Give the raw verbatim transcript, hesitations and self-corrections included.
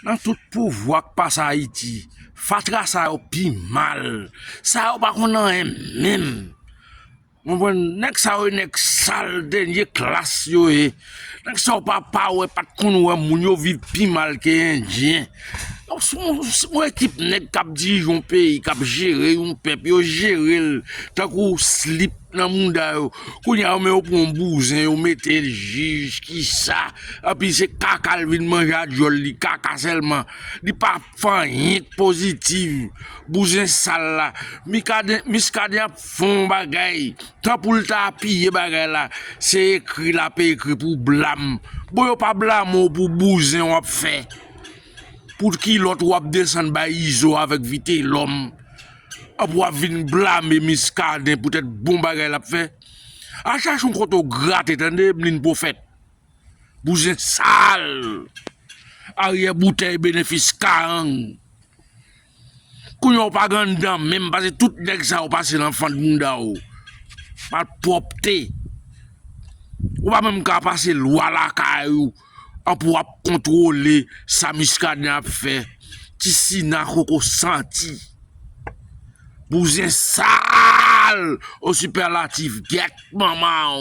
Nan tout pouvwa k pase Ayiti, fatra sa yo pi mal. Sa yo pa konn anyen menm. Konprann? Nèg sa yo, nèg sal, dènye klas yo ye. Nèg sa yo pa, pa wè, pa t konn wè moun, yo viv pi mal ke Endyen. Donk, se yon, se yon ekip nèg k ap dirije yon peyi, k ap jere yon pèp, yo jere l tankou slip nan mouda yo. Kounye a, yo, men yo pran yon bouzen, yo mete l jij, kisa. Epi se kaka l vin manje a dyòl li, kaka sèlman. Li pa fè anyen k pozitif. Bouzen sal la. Miskaden, Miskaden ap fè yon bagay. Tan pou l ta apiye bagay la, se ekri l ap ekri pou blam. Bon, yo pa blame w pou bouzen w ap fè. Pou kilòt w ap desann bay Izo avèk Vitelòm. Anpi w ap vin blame Miskaden poutèt bon bagay l ap fè. Al chache yon kote w grate, tande, Bnin Pwofèt. Bouzen sal. Aryè boutèy benefis karang. Kounye a w pa gen anndan menm, paske tout nèg sa yo pase nan fant mouda w. Malpwòpte. Ou pa menm ka pase lwa lakay ou. Anpi w ap kontwole sa Miskaden ap fè. Ti sina koko santi. Bouzen sal o sipèlatif, gèt manman w.